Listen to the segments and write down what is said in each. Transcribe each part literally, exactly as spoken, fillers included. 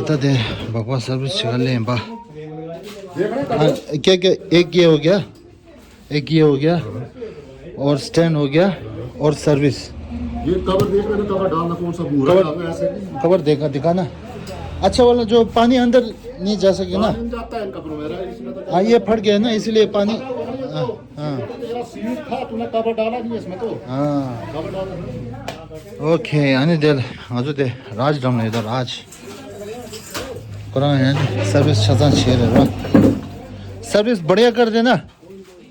ད་དེ་སྦག་སྦག་སར་བིས་བྱེད་ག་སླེབས་ཡིན་པ། ཨ། क्या क्या, एक ये हो गया, एक ये हो गया, और स्टैंड हो गया, और सर्विस। ये कवर देख लेना, कवर डालना कौन सा भूरा कवर डालना है, ऐसे नहीं। कवर देखा, दिखाना। अच्छा वाला जो पानी अंदर नहीं जा सके ना। पानी जाता है इन कपड़ों में, इसमें तो हाँ, ये फट गया ना, इसीलिए पानी। हाँ, हाँ। तेरा सीट था, तूने कवर डाला नहीं इसमें तो। हाँ। कवर डालना नहीं। ओके, ཨ་ནི་དེ་ང་ཚོ་དེ་རཱཇ་འགྲམ་ལ་ཡོད། ད་རཱཇ། ཁོ་རང་ཡང་སར་བིས་ཆ་ཚང་བྱས་རེད་ར། सर्विस बढ़िया कर देना।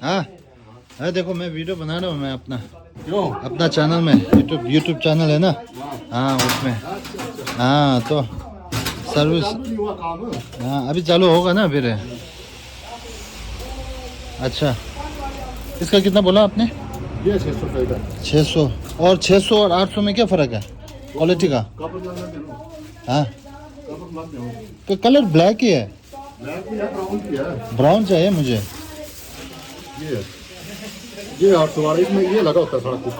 हाँ। अरे देखो, मैं वीडियो बना रहा हूँ, मैं अपना, क्यों? अपना चैनल में, YouTube, YouTube चैनल है ना। हाँ। हाँ, उसमें। हाँ, तो सर्विस। चालू नहीं हुआ काम। हाँ, अभी चालू होगा ना फिर। अच्छा, इसका कितना बोला आपने? ये छः सौ रुपये का। छः सौ। और छः सौ और आठ सौ में क्या फ़र्क है क्वालिटी का? कवर डालना क्या? हाँ। कवर डालना क्या? तो कलर ब्लैक ही है। ब्लैक भी है, ब्राउन भी है। ब्राउन चाहिए मुझे। ये है। ये आठ सौ वाला, इसमें ये लगा होता है सारा कुछ।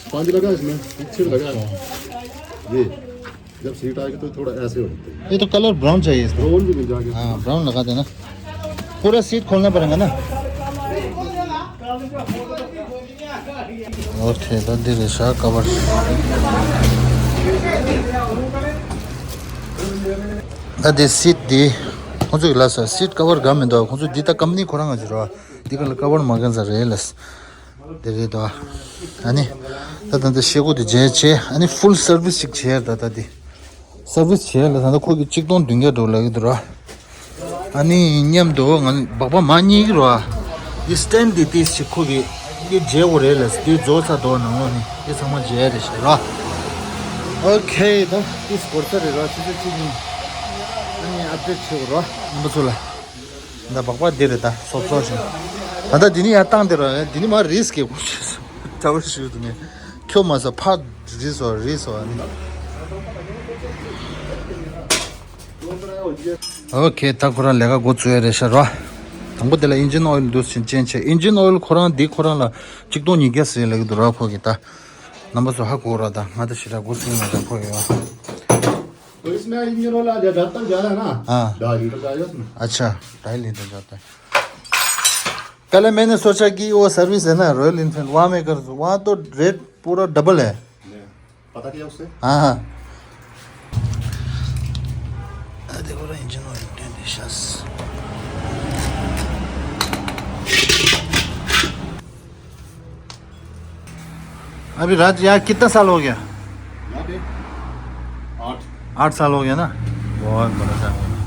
स्पंज लगा इसमें, पीछे भी लगा है। ये जब सीट आएगी तो थोड़ा ऐसे होते हैं। ये तो कलर ब्राउन चाहिए इसमें। ब्राउन भी मिल जाएगा। हाँ, ब्राउन लगा देना। पूरा सीट खोलना पड़ेगा ना। ओके, ད་འདི་རེད་ཤག་ཀ་བར། ད་འདི་སིཊ་འདི་ཁོང་ཚོས་ལབ་ས། སིཊ་ཀ་བར་དགའ་མི་འདུག་ཁོང་ཚོས་འདི་ད་ཀམ་པ་ནི་ཁོ་རང་ང་ཚོ་རེད་བ། འདི་ག་ལ་ཀ་བར་མ་གང་ས་རེད་ལབ། དེ་རེད་དོ། ཨ་ནི། ད་ད་ད་ཤེལ་སྒོ་དེ་བརྗེ་བྱས། ཨ་ནི་ཕུལ་སར་བིས་ཅིག་བྱས། ད་ད་དེ་སར་བིས་བྱས་ལ་ད་ད་ཁོ་གི་གཅིག་སྟོང་བདུན་བརྒྱ་འགྲོ་ལབ་ཀྱི་འདུག་ར། ཨ་ནི་མཉམ་དུ་ང་སྦག་སྦག་མ་གཉིས་ཀྱི་ར། དེ་སི་ཊེན་ཌི་དེ་ཏིས་ཅིག་ཁོ་གི་དེ་བརྗེ་དགོས་རེད་ལབ། དེ་རྫོགས་ཚར་དོ་ནང་ལོགས་ནི་དེ་ཚང་མ་བརྗེ་རེད་ཤག་ར། ཨོ་ཁེ། ད་ཏིས་འགོར་ས་རེད་ར། ཆུ་ཚོད་གཅིག་གཉིས། ཨ་ནི་ཨབ་ཌེཊ་བྱེད་དགོས་ར། རྣམ་པ་ཚོ་ལ། ད་སྦག་སྦག་འདི་རེད། ད་སོབ་སོབ་ཞིག་ད་ལྟ་འདི་ནི་ཡར་བཏང་དེ་ར། འདི་ནི་མར་རིས་ཀྱི་ད་བར་ཞུ་དུ་ནི་ཁྱོད་མ་ཟ་ཕར་རིས་སོ་རིས་སོ་ཨ་ནི། ཨོ་ཁེ། ད་ཁོ་རང་ལས་ཀ་འགོ་བཙུགས་ཡ་རེད་ཤག་ར། དང་པོ་དེ་ལ་ཨིན་ཇིན་ཨོ་ཡིལ་འདུག་སེ་ཅན་ཅེ། ཨིན་ཇིན་ཨོ་ཡིལ་ཁོ་རང་འདི་ཁོ་རང་ལ་གཅིག་སྟོང་ཉིས་བརྒྱ་ཟེར་ལབ་ཀྱི་འདུག་ར། ཁོ་གི་ད་རྣམ་པ་ཚོ་ཧ་གོ་ར། ད་ང་ད་ཞེ་དྲག་འགོ་ཚུགས་མ་ད་ཁོ་ཡོད། तो इसमें इंजन वाला जब जाता है ज्यादा ना, हाँ। ढाई लीटर का है उसमें। अच्छा, ढाई लीटर जाता है। पहले मैंने सोचा कि वो सर्विस है ना रॉयल इनफील्ड, वहाँ में कर दूँ, वहाँ तो रेट पूरा डबल है। पता किया उससे? हाँ, हाँ। देखो ना, इंजन ऑयल। अभी राज, यहाँ कितना साल हो गया? यहाँ पे आठ। आठ साल हो गया ना? बहुत बड़ा टाइम हो गया।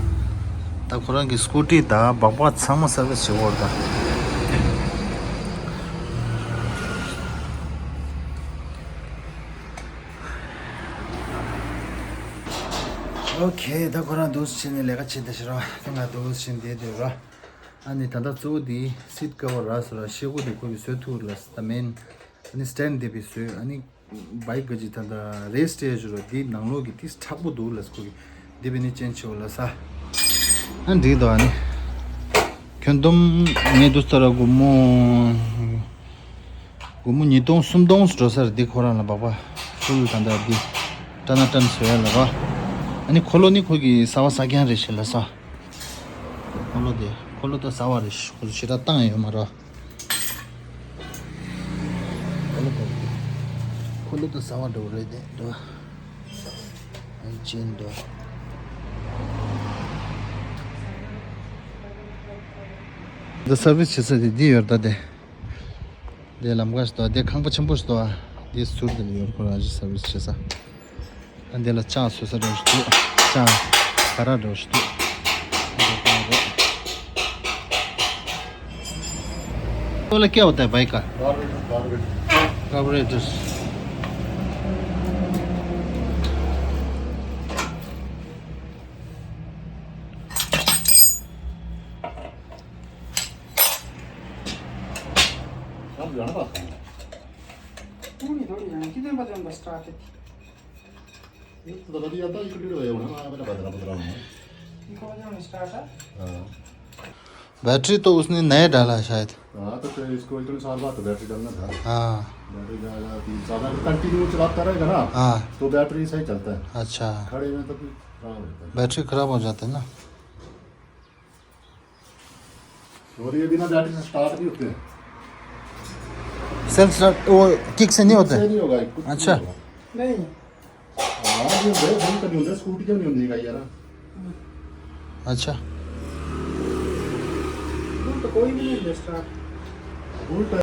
ད་ཁོ་རང་གི་སི་ཀུ་ཊི་དང་སྦག་སྦག་ཚང་མ་སར་བིས་བྱེད་དགོས་རེད་ད། ཨོ་ཁེ། ད་ཁོ་རང་འདུག་སེ་བྱས་ནས་ལས་ཀ་བྱེད་བསྡད་ཤག་ར། ད་ང་འདུག་སེ་བྱས་བསྡད་བསྡད་ར། ཨ་ནི་ད་ལྟ་གཙོ་བོ་དེ་སིཊ་ཀ་བར་ར་སོ་ར། ཤེལ་སྒོ་དེ་ཁོ་གིས་བཟོ་ཐུབ་ར་ལ། ད་མེན། ཨ་ནི་སི་ཊེན་ཌི་དེ་བཟོས། ཨ་ནི་བྷའིཀ་གི་ད་ལྟ་རེ་སི་ཊི་ཡོད་ར། དེ་ནང་ལོགས་ཀྱི་དེ་མཁྲེགས་པོ་འདུག་ལ། ཁོ་གིས་དེ་བས་ནི་ཅན་ཆེ་བོ་ལ་ས། ཨ་འགྲིག་འདུག་ཨ་ནི་ཁྱོན་བསྡོམས་ངས་འདུག་སེ་ར་སྒོར་མོ། སྒོར་མོ་ཉིས་སྟོང་སུམ་སྟོང་འགྲོ་ས་རེད། འདི་ཁོ་རང་ལ་སྦག་སྦག་ཕུལ་ད་ལྟ་འདི་ཊན་ཊན་བཟོ་ཡ་ལ་ར། ཨ་ནི་འཁོར་ལོ་ནི་ཁོ་གི་གསར་པ་གསར་རྐྱང་རེད་ཤག་ལ་ས། འཁོར་ལོ་དེ་འཁོར་ལོ་ད་གསར་པ་རེད་ཤག་ཁོ་ཚོ་ཞེ་དྲག་བཏང་ཡོད་མ་རེད། འཁོར་ལོ་དེ་འཁོར་ལོ་ད་གསར་པ་འདྲ་བོ་རེད་དེ་འདུག་ཨ་ནི་ཅན་འདུག་འདི་སར་བིས་བྱེད་ས་དེ་འདི་ཡོད་ད་དེ། དེ་ལམ་ཁ་ཞིག་འདུག་དེ་ཁང་པ་ཆེན་པོ་ཞིག་འདུག་དེ་ཟུར་དེ་ལ་ཡོད། ཁོ་རང་ཞིག་སར་བིས་བྱེད་ས། ཨ་འདི་ལ་ལྕགས་བཟོ་ས་འདྲ་བོ་ཞིག་འདུག་ལྕགས་ག་ར་འདྲ་བོ་ཞིག་འདུག वो वाला क्या होता है बाइक का? Carburettor, carburettor. कार्बोरेटर। थोड़ी, थोड़ी जाना। कितने बजे उनका स्टार्ट है? ये तो पता नहीं आता, ये कितने बजे होना, मैं पता, पता, पता नहीं। इनको बजे उन्हें स्टार्ट है? हाँ। बैटरी तो उसने नया डाला है शायद। हाँ, तो फिर इसको इतने साल बाद तो बैटरी डालना था। हाँ। बैटरी ज़्यादा, तीन, ज़्यादा कंटिन्यू चलाता रहेगा ना, हाँ। तो बैटरी सही चलता है। अच्छा। खड़े में तो फिर खराब रहता है। बैटरी खराब हो जाता है ना। और ये बिना बैटरी से स्टार्ट नहीं होते। सेल्फ स्टार्ट, वो किक से नहीं होते? किक से नहीं होगा, कुछ नहीं अच्छा। होगा। नहीं। हाँ, ये होंगे, हम तो नहीं होंगे, स्कूटी क्यों नहीं होंगे यार? अच्छा। तो कोई भी नहीं होंगे स्टार्ट। उल्टा।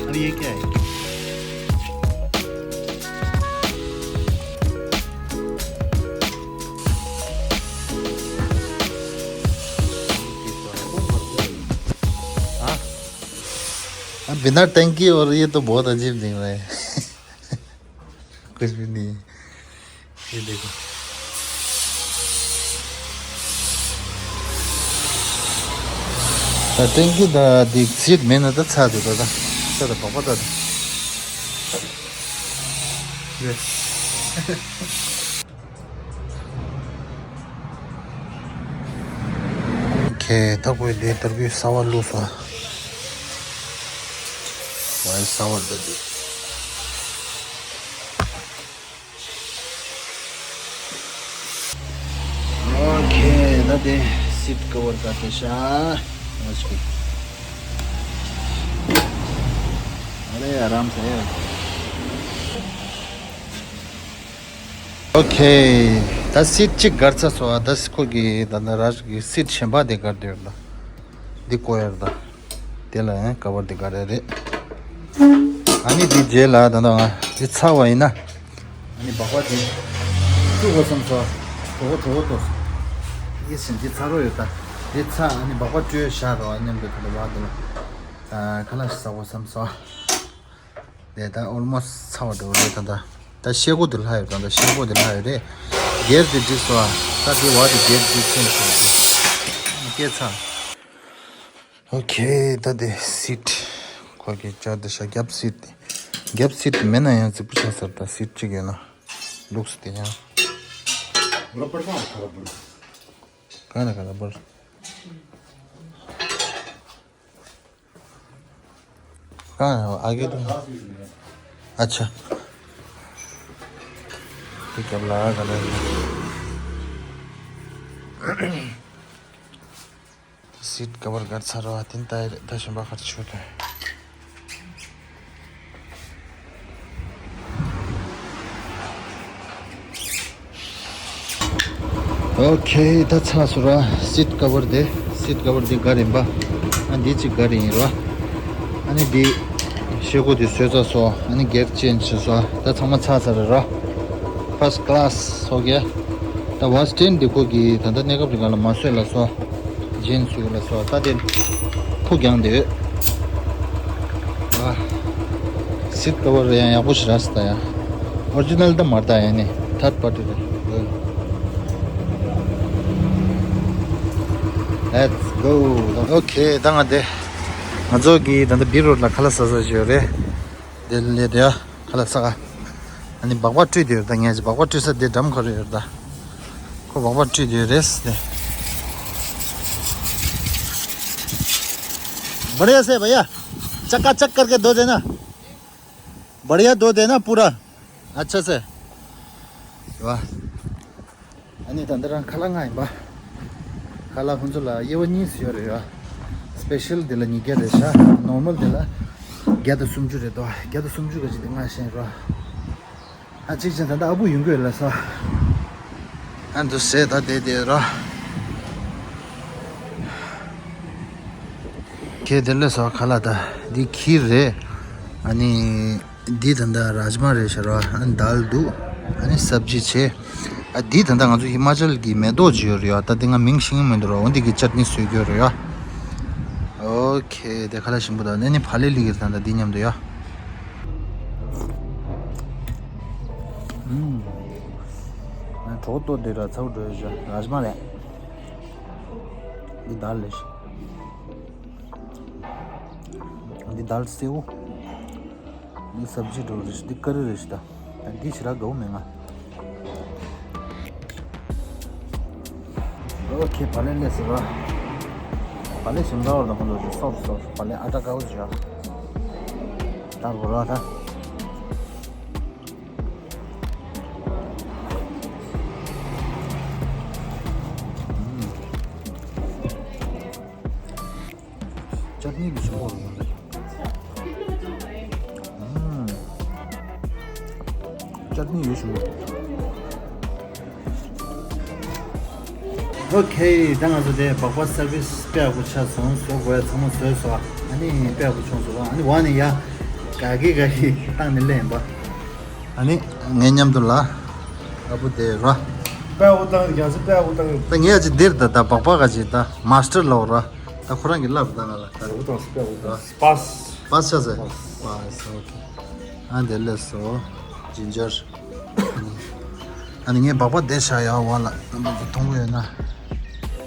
अब ये क्या है? हाँ? अब बिना टंकी और ये तो बहुत अजीब दिख रहा है। कुछ भी नहीं है। ये देखो। ད་ཏན་གི་ད་འདི་སིད་མེད་ན་ད་ཚ་འདུག་ད་ད་ཚ་ད་བག་པ་ད་ད། ཁེ་ད་གོས་ལས་ཏར་གུའི་ས་བ་ལུག་སོ། བའི་ས་བ་ད་འདི། ཨོ་ཁེ། ད་དེ་སིད་ཀ་བར་ད་དེ་ཤ། ཨོ་ཤི། ཨ་རེ་ཨ་རམ་སེ། ཨོ་ཁེ། ད་སིད་གཅིག་སྒར་ཚ་སོ། ཨ་ད་སི་ཁོ་གི་ད་ན་ར་གི་སིད་གཞན་པ་དེ་སྒར་དེ་ཡོད་ད། འདི་ཀོ་ཡར་ད། དེ་ལ་ཡང་ཀ་བར་དེ་ག་རེ་རེད། ཨ་ནི་དེ་རྗེས་ལ་ད་ལྟ་ང་དེ་ཚར་བ་ཡིན་ན། ཨ་ནི་སྦག་སྦག་དེ་བཙུགས་དགོས་བསམ་སོང་། གྲོ་བོ་གྲོ་བོ་ཏོ། ཡིད་བཞིན་དེ་ཚར་རོ་ཡོད་ད། དེ་ཚར་ཨ་ནི་སྦག་སྦག་བཀྲུས་བཞག་རོགས་ཨ་མཉམ་དུ་ད་ལྟ་བ་དེ་ལ། ཁ་ལག་ཞིག་ཟ་དགོས་བསམ་སོང་། དེ་ད་ཨོལ་མོ་སི་ཚར་བ་འགྲོ་རེད་ད་ད། ད་ཤེལ་སྒོ་དེ་ལྷག་ཡོད་ད་ད། ཤེལ་སྒོ་དེ་ལྷག་ཡོད་རེད། སྒེར་དེ་འགྲིག་སོང་ཨ། ད་དེ་བ་དེ་སྒེར་འགྲིག་ཚུན་སོང་། སྐད་ཚ། ཨོ་ཁེ། ད་དེ་སིད། ཁོ་གི་ཅར་དེ་ཤ་རྒྱབ་སིད། རྒྱབ་སིད་མེད་ན་ཡང་རྫིག་པོ་ཆགས་ས་རེད་ད། སིད་གཅིག་ཡོད་ན་ལུགས་སུ་དེ་ཡང་། रबड़ कहाँ रखा रबड़? कहाँ रखा रबड़? कहाँ है वो? आगे तो। अच्छा। ठीक है, अब लगा कर रहे हैं। सीट कवर कर सारो हाथिन ताय दशम बाखर छूट है। ཨོ་ཁེ། ད་ཚར་སོང་ར། སིད་ཀ་བར་དེ། སིད་ཀ་བར་དེ་ག་རེ་ཡིན་པ། ཨ་འདི་གཅིག་ག་རེ་ཡིན་ར། ཨ་ནི་འདི་ཤེལ་སྒོ་དེ་བཟོས་ཚར་སོང་། ཨ་ནི་སྒེར་ཅན་བྱས་སོང་། ད་ཚང་མ་ཚར་ཚར་ར། ཕར་སི་ཀ་ལ་སི་ཨོ་ཁེ། ད་ཝ་སི་ཊན་འདི་ཁོ་གི་ད་ལྟ་གནས་སྐབས་རིང་ལ་མ་བཟོས་ལ་སོང་། ཇེན་སུ་ལ་སོ་ད་དེ་ཕུ་རྒྱང་དེ་ཡོད། ཨ། སིད་ཀ་བར་ཡང་ཡག་པོ་ཞིག་རག་སོང་ད་ཡ། ཨོ་རི་ཇི་ནལ་ད་མ་རེད་ད་ཡ་ནི་ཐར་ཌི་པར་ཊི་རེད། Let's go. ཨོ་ཁེ། ད་ང་དེ་ང་ཚོ་གི་ད་ལྟ་བི་རོ་ཌི་ལ་ཁ་ལག་ཟ་ས་ཞིག་ཡོད་རེད། དེ་ལས་དེ་ཡ། ཁ་ལག་ཟ་ག་ཨ་ནི་སྦག་སྦག་བཀྲུས་དེ་ཡོད་ད། ངས་སྦག་སྦག་བཀྲུས་ས་དེ་འགྲམ་ཁ་རེ་ཡོད་ད། ཁོ་སྦག་སྦག་བཀྲུས་དེ་ཡོད་རེད་དེ། बढ़िया से भैया, चकाचक करके धो देना। बढ़िया धो देना पूरा। अच्छा से। वाह। ཨ་ནི་ད་འདི་རང་ཁ་ལག་ལྔ་ཡིན་པ། ཁ་ལག་ཁོང་ཚོ་ལ་དབྱེ་བ་གཉིས་སུ་ཡོད་རེད་ཡ། སི་པེ་ཤལ་དེ་ལ་ཉིས་བརྒྱ་རེད་ཤག་ནོར་མལ་དེ་ལ་བརྒྱ་དང་སུམ་ཅུ་རེད་དོ། བརྒྱ་དང་སུམ་ཅུ་ག་ཅིག་དེ་ལྔ་བཞིན་རོ། ཨ་གཅིག་ཅན་ད་ལྟ་ཨ་བུ་ཡོང་གི་ཡོད་ལ་ས། ཨ་འདུ་ཟས་ད་དེ་དེ་རོ། ཁྱེད་དེ་ལས་ས་ཁ་ལག་ད་འདི་ཁིར་རེད། ཨ་ནི། འདི་ད་ལྟ་རཱཇ་མ་རེད་ཤག་ར། ཨ་ནི་དཱལ་འདུག་ཨ་ནི་སབ་ཇི་བྱས། ཨ་འདི་ད་ལྟ་ང་ཚོ་ཧི་མ་ཅལ་གྱི་མེ་ཏོག་ཅིག་ཡོད་རེད་ཡ། ད་འདི་ང་མིང་ཤེས་ཀྱི་མི་འདུག་ར། འོ་འདི་གི་ཅཊ་ནི་བཟོས་ཀྱི་ཡོད་རེད་ཡ། ཨོ་ཁེ། དེ་ཁ་ལག་ཞིམ་པོ་ད་ནི་ནི་ཕ་ལེ་ལི་གིར་ད་ལྟ་འདི་མཉམ་དུ་ཡ། ཨུམ། ང་གྲོགས་ཏོ་དེ་ར་ཚ་བོ་འགྲོ་ཡོད་ཤག་རཱཇ་མ་རེད། འདི་དཱལ་རེད་ཤག་འདི་དཱལ་སེའུ། འདི་སབ་ཇི་འདྲ་རེད་ཤག་འདི་ཀ་རི་རེད་ཤག་ད་འདི་ཞེ་དྲག་དགའ་པོ་མེད་ང་། ཨོ་ཁེ། བག་ལེབ་སླེབས་སོང་ར། བག་ལེབ་ཞིམ་ཚ་བོ་དང་ཁོང་ཚོ་སོབ་སོབ་བག་ལེབ་ཨ་ཏྲ་དཀར་པོ་ཞིག་ར། ད་རོ་ར་ད། ཅཊ་ནི་གི་ཞིམ་པོ་རེད། ཨུམ། ཅཊ་ནི་ཡོད་ཞུ། ཨོ་ཁེ། ད་ང་ཚོ་དེ་སྦག་སྦག་སར་བིས་དཔེ་ཡག་པོ་ཆགས་སོང་། བཟོ་དགོས་ཡ་ཚང་མ་བཟོས་སོང་། ཨ་ནི་དཔེ་ཡག་པོ་བྱུང་སོང་། ཨ་ནི་འོག་ནས་ཡར་ག་གི་ག་གི་བཏང་ནས་སླེབས་ཡིན་པ། ཨ་ནི་ངའི་མཉམ་དུ་ལ་ཨ་བུ་དེ་ར། དཔེ་ཡག་པོ་བཏང་། རྒྱ་མཚོ་དཔེ་ཡག་པོ་བཏང་། ད་ངས་ཨ་ཅི་འདིར་ད་ད་སྦག་སྦག་ག་ཅི་ད་མཱ་སི་ཊར་ལབ་ར། ད་ཁོ་རང་གིས་ལབ་ད་ང་ལ། ད་རུ་དང་སྤེ་ར་ད་སྤཱས། སྤཱས་ཆ་ཟེར། སྤཱས། སྤཱས། ཨོ་ཁེ། ཨ་འདི་ལས་སོ། ཇིན་ཇར། ཨ་ནི་ངས་སྦག་སྦག་དེ་བཞག་ཡོད་བ་ལ། རྣམ་པ་ཚོ་མཐོང་གི་ཡོད་ན།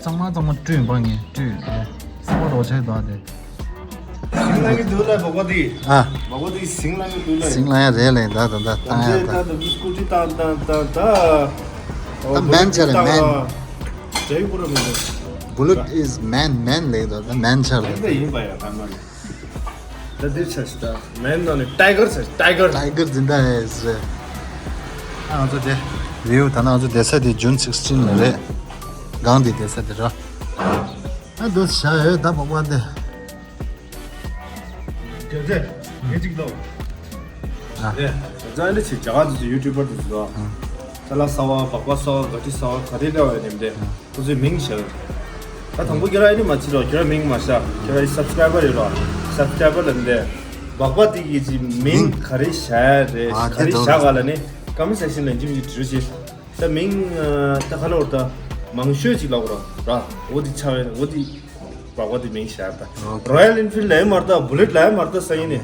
གཙང་མ་གཙང་མ་བཀྲུས་ཡིན་པ། ངས་བཀྲུས་ཡོད། སོ་པ་རོ་ཆའི་དོ་དེ། ཞིང་ལ་གི་འདུག་ལ་སྦག་སྦག་དེ། ཨ། སྦག་སྦག་དེ་ཞིང་ལ་གི་འདུག་ལ། ཞིང་ལ་ཡ་རེད་ལེ། ད་ད་ད་བཏང་ཡ་ད། ད་ད་སྐུ་ཊི་བཏང་བཏང་བཏང་ད། ད་མེན་ཆ་རེད་མེན། ཇའི་པུ་ར་མི་འདུག Bullet is man, man ལེགས་དོ། ད་མེན་ཆ་རེད། ད་ཡིན་པ་ཡ་ད་མ་ལེ། ད་འདིར་ཆ་ཞིག་ད་མེན་ནང་ནས་ཊའི་གར་ཆ་ཞིག་ཊའི་གར། ཊའི་གར་འཛིན་ད་ཡས་རེད། ཨ་ང་ཚོ་དེ་བིའུ་ད་ན་ང་ཚོ་བསྡད་ས་དེ་ཇུན་སིགས་ཊིན་ལ་རེད། སྒང་དེ་བསྡད་ས་དེ་ར། ཨ་འདུག་བྱ་ཡོད་ད་སྦག་སྦག་དེ། རྒྱལ་རྩེ། ངས་གཅིག་ལོ། ཨ། རེད། རྒྱལ་རྩེ་འདི་ཆེ་རྒྱ་གར་དུ་ཡུ་ཊུབ་པར་དུ་ཟེར་བ། ཨ། ས་ལ་ས་བ་སྦག་སྦག་ས་བ་ག་ཏི་ས་བ་ག་ཏི་ལ་བ་ནེམ་དེ། ཨ། ཁོ་ཚོའི་མིང་བྱ། ད་དང་པོ་ཁྱོད་རང་ཨེ་ནི་མ་བྱེད་རོགས། ཁྱོད་རང་མིང་མ་བྱ། ཁྱོད་རང་སབ་སི་ཀ་རའི་བར་ཡོད་རོགས། སབ་སི་ཀ་རའི་བར་ལབ་ནས་སྦག་སྦག་དེ་གི་ཅི་མིང་ག་རེ་བྱ་རེད། ཨ་ག་རེ་བྱ་ག་ལ་ནི་ཀོ་མེན་ཊི་སེག་ཤན་ལ་འཇིམ་གྱི་དྲི་རོ་བྱེད། ད་མིང་ད་ག་ལ་བར་ད་མང་ཤོས་ཅིག་ལབ་རོགས་ར། འོ་དེ་ཆ་བས་འོ་དེ། སྦག་སྦག་དེ་མིང་བྱ་ད། ཨོ་ཁེ། རོ་ཡལ་ཨིན་ཕིལ་ལ་ཡ་མར་ད་བུ་ལེ་ཊི་ལ་ཡ་མར་ད་ས་ཡིན་ནི།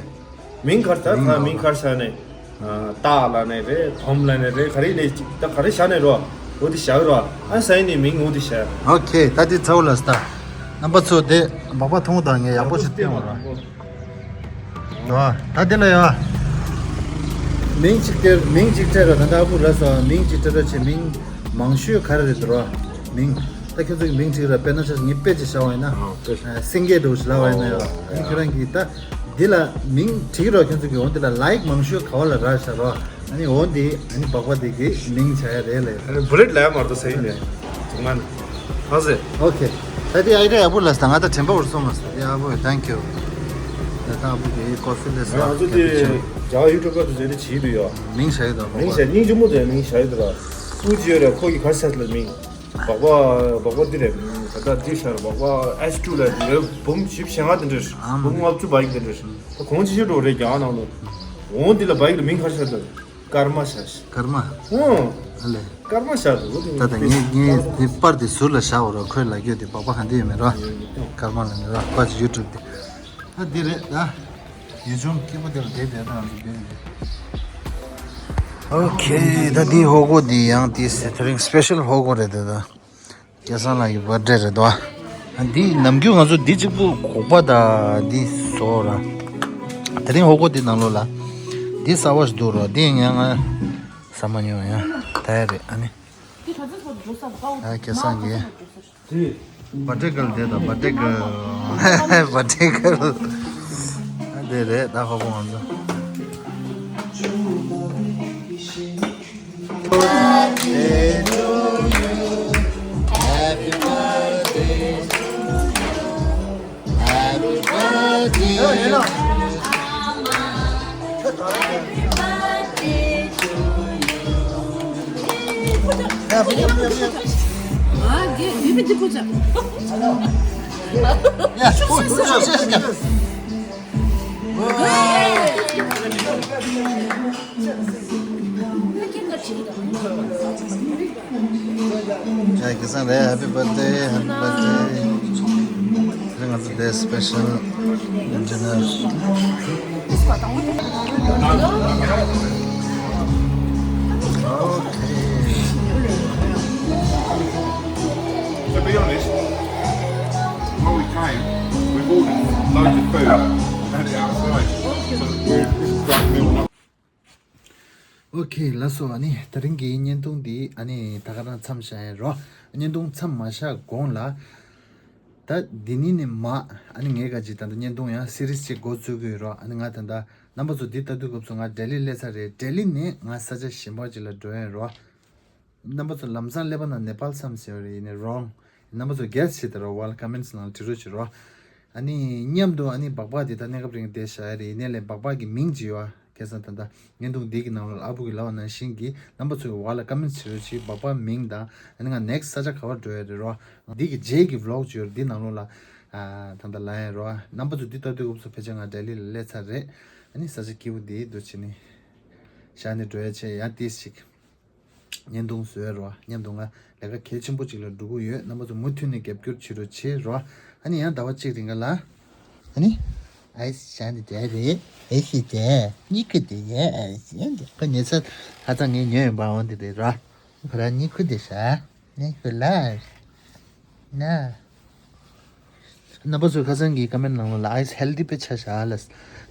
མིང་གར་ད་མིང་ད་ལ་མིང་གར་ཆགས་ནས། ཨ་སྟག་ལ་ནས་རེད། དོམ་ལ་ནས་རེད། ག་རེ་ནས་ཅིག་ད་ག་རེ་བཞག་ནས་རོ། འོ་དེ་བཞག་རོ། ཨ་ས་ཡིན་ནས་མིང་འོ་དེ་བཞག་ཨོ་ཁེ། ད་དེ་ཚ་བོ་ལ་སྟ། རྣམ་པ་ཚོ་དེ་སྦག་སྦག་མཐོང་དང་ངས་ཡག་པོ་ཞིག་བསྟན་བ་ར། ཨ་ད་དེ་ལ་ཡ། མིང་གཅིག་སྟེར་མིང་གཅིག་སྤྲད་ར། ད་ལྟ་ཨ་བུ་ར་སོ་མིང་གཅིག་སྤྲད་ར་ཆེ། མིང་མང་ཤོས་ག་རེ་རེད་ར། མིང་། ད་ཁྱོད་ཚོ་གི་མིང་གཅིག་ར་དཔེར་ན་ཆ་ངས་དཔེ་ཅིག་བཞག་པ་ཡིན་ན། ཨ་དཔེ་ཆ། སེང་གེ་འདྲ་བོ་ཞིག་ལབ་པ་ཡིན་ན་ཡ། ཨོ་ཨ་ནི་ཁྱོད་རང་གིས་ད། འདི་ལ་མིང་བྲིས་རོགས། ཁྱོད་ཚོ་གི་འོ་འདི་ལ་ལའིཀ་མང་ཤོས་ག་བ་ལ་རག་བཞག་རོགས། ཨ་ནི་འོ་འདི་ཨ་ནི་སྦག་སྦག་འདི་གི་མིང་བྱ་ཡ་རེད་ལེ། ཨ་ནི་བུ་ལེ་ཊི་ལ་ཡ་མར་དོ་ས་ཡིན་ནས། ང་ནི། ཧ་སེ། ཨོ་ཁེ། ད་འདི་ཨའི་ཌི་ཡ་ཡག་པོ་ལ་སྟ། ང་ད་དྲན་པ་འུར་སོང་མ་སྟ། འདི་ཨ་བུ་ཐེང་ཀིའུ། ད་ད་ཨ་བུ་གི་ཀོ་ཕི་ལས་སྟ། ང་ཚོ་དེ་རྒྱ་གར་ཡུ་ཊུབ་པར་དུ་བྱས་ཏེ་བྱེད་དུ་ཡོད། མིང་བྱ་ཡི་ད་མིང་བྱ། སྙིང་རྗེ་མོ་དེ་མིང་བྱ་ཡི་ད་ར། སུ་ཅི་ཡོད་རེད། ཁོ་གི་ག་ས་ལ་མིང་། སྦག་སྦག་སྦག་སྦག་འདི་རེད། ད་ལྟ་འདི་ཤར་སྦག་སྦག་ཨེཆ་ཊུ་ལ་འདི་རེད། འབུམ་བཞི་བཅུ་ཞེ་ལྔ་འདི་འདྲ་རེད། ཨ་མ་འབུམ་ལྔ་བཅུ་བ་ཡིག་འདི་འདྲ་རེད། ད་གོང་ཆེ་ཤོས་འགྲོ་རེད་རྒྱ་གར་ནང་ལོ། འོང་འདི་ལ་བ་ཡིག་ལ་མིང་ག་རེ་ཤར་ད། ཀརྨ་ཤར། ཀརྨ། ཨོ། ཨ་ལེ། ཀརྨ་ཤར་འདུག་ད་ད་ངས་ངས་འདི་པར་འདི་ཟུར་ལ་བཞག་འོ་ར། ཁོས་ལ་རྒྱུ་འདི་སྦག་སྦག་ག་འདི་ཡོད་མེད་ར། ཀརྨ་ལ་ནི་ར་པར་ཡུ་ཊུབ་འདི། ད་འདི་རེད་ད། ཡུལ་ལྗོངས་སྐྱིད་པོ་དེ་ལ་བསྡད་བསྡད་ད་ང་ཚོ་བསྡད་ནས། ཨོ་ཁེ། ད་འདི་ཧོ་གོ་འདི་ཡང་དེ་སེ་ཐ་རིང་སི་པེ་ཤལ་ཧོ་གོ་རེད་དེ་ད། སྐལ་བཟང་ལགས་ཀྱི་བར་ཌེ་རེད་དོ། ཨ་འདི་ནམ་རྒྱུན་ང་ཚོ་འདི་གཅིག་པུ་ཁོག་པ་ད་འདི་བཟོ་ར། དེ་རིང་ཧོ་གོ་འདི་ནང་ལོགས་ལ། འདི་གསར་བ་ཞིག་འདུག་རོ། འདི་ངས་ང་ཟ་མ་མྱོང་ཡ། ད་ཡ་རེད་ཨ་ནི། ཨ་སྐལ་བཟང་གིས། བར་ཌེ་གལ་དེ་དང་བར་ཌེ་གལ། བར་ཌེ་གལ། ཨ་འདི་རེད་ད་ཧོ་གོ་ང་ཚོ། ཡ་སྐལ་བཟང་རེད། Happy birthday, happy birthday. དེ་ང་ཚོ་དེ་སི་པེ་ཤལ་ཌི་ནར། ཨོ་ཁེ། To be honest, when we came, we bought loads of food and ཨོ་ཁེ། ལགས་སོ། ཨ་ནི་དེ་རིང་གི་བརྙན་ཐུང་འདི་ཨ་ནི་ད་ག་རང་མཚམས་བཞག་ཡིན་རོ། བརྙན་ཐུང་མཚམས་མ་བཞག་གོང་ལ། ད་འདི་ནི་ནི་མ་ཨ་ནི་ངས་ག་ཅིག་ད་ལྟ་བརྙན་ཐུང་ཡང་སི་རིས་ཅིག་འགོ་བཙུགས་ཀྱི་ཡོད་རོ། ཨ་ནི་ང་ད་ལྟ་རྣམ་པ་ཚོ་འདི་ལྟ་དུས་སྐབས་སུ་ང་ལྡི་ལི་སླེབས་ཚར་རེད། ལྡི་ལི་ནས་ང་ས་ཆ་གཞན་པ་ཅིག་ལ་འགྲོ་ཡིན་རོ། རྣམ་པ་ཚོ་ལམ་སང་སླེབས་པ་ན་ནེ་པཱལ་བསམ་ཟེར་བ་རེད། ཡིན་ནའི་རོང་། རྣམ་པ་ཚོ་གེ་སི་བྱེད་དེ་རོ། ཝལ་ཀ་མེན་ཊི་ནང་བྲིས་རོགས་བྱེད་རོགས། ཨ་ནི་མཉམ་དུ་ཨ་ནི་སྦག་སྦག་འདི་ད་གནས་སྐབས་རིང་བསྡད་བཞག་ཡ་རེད། ཡིན་ནའི་ལས་སྦག་སྦག་གི་མིང་ཅིག་ཡོད་ཨ། ཁ་སང་ད་ལྟ་བརྙན་ཐུང་འདི་གི་ནང་ལོགས་ཨ་བུ་གི་ལབ་པ་ནང་བཞིན་གྱི་རྣམ་པ་ཚོ་གི་ཝལ་ཀ་མེན་ཊི་བྱེད་རོགས་བྱེད། སྦག་སྦག་མིང་དང་ཨ་ནི་ང་ནེག་སི་ཊི་ས་ཆ་ག་པར་འགྲོ་ཡ་རེད་རོ། འདི་གི་རྗེས་ཀྱི་བི་ལོག་ཅིག་ཡོད་རེད། འདི་ནང་ལོགས་ལ་ཨ་ད་ལྟ་ལབ་ཡ་རོ། རྣམ་པ་ཚོ་འདི་ལྟ་དུས་སྐབས་སུ་ཕལ་ཆེར་ང་ལྡི་ལི་ལ་སླེབས་ཚར་རེད། ཨ་ནི་ས་ཆ་སྐྱིད་པོ་འདི་འདུག་བྱས་ནི་བཞག་ནས་འགྲོ་ཡ་བྱས་ཡ་ཏིས་ཞིག་བརྙན་ཐུང་བཟོས་རོ། མཉམ་དུ་ང་ལས་ཀ་གལ་ཆེན་པོ་ཅིག་ལ་འགྲོ་གི་ཡོད། རྣམ་པ་ཚོ་མུ་མཐུད་ནས་རྒྱབ་སྐྱོར་བྱེད་རོགས་བྱེད་རོ། ཨ་ནི་ཡང་ཟླ་བ་གཅིག་རིང་ག་ལ། ཨ་ནི། ཨའི་སི་བྱ་འདི་དེ་རེད། ཨེ་ཤི་དེ། གཉིད་ཁུག་དེ་ཡེ་ཨེ་ཤི་འདི་ཁོ་ཉལ་ས་ཁ་ཚང་ངས་ཉོས་ཡོད་པ་འོང་དེ་རེད་རོ། ཁོ་རང་གཉིད་ཁུག་དེ་ཤ། གཉིད་ཁུག་ལ། ན། རྣམ་པ་ཚོས་ཁ་སང་གི་ཀོ་མེན་ཊི་ནང་ལོགས་ལ་ཨའི་སི་ཧེལ་ཐི་དཔེ་ཆ་བཞག་ལ།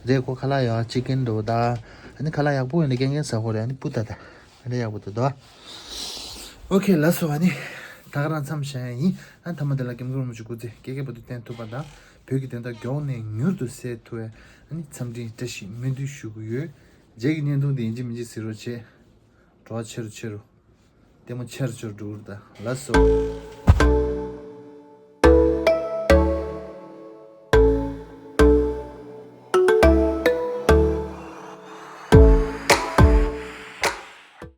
རེད་ཁོ་ཁ་ལག་ཡོད་ཅི་ཀན་འགྲོ་ད། ཨ་ནི་ཁ་ལག་ཡག་པོ་ཡོད་ན་རྐྱང་རྐྱང་ཟ་དགོས་རེད། ཨ་ནི་སྤུ་ད་ད། ཨ་ནི་ཡག་པོ་ད་དོ། ཨོ་ཁེ། ལགས་སོ། ཨ་ནི་ད་ག་རང་མཚམས་བཞག་ཡ་ཡིན། ཨ་ནི་མཐའ་མ་དེ་ལ་སྐྱབས་མགོན་རིན་པོ་ཆེ་སྐུ་ཚེ་བསྐལ་བརྒྱའི་བར་དུ་བརྟན་ཐུབ་པ་དང་། བོད་ཀྱི་བདེན་མཐའ་མགྱོགས་ནས་མྱུར་དུ་གསལ་ཐུབ་པའི་ཨ་ནི་འཚམས་འདྲིའི་བཀྲ་ཤིས་སྨོན་འདུན་ཞུ་གི་ཡོད། རྗེས་ཀྱི་བརྙན་ཐུང་དེ་ཡིན་གཅིག་མིན་གཅིག་གཟིགས་རོགས་བྱེད། བྲོ་བ་ཆེ་རུ་ཆེ་རུ། ལྟད་མོ་ཆེ་རུ་ཆེ་རུ་འགྲོ་གི་རེད་ད། ལགས་སོ།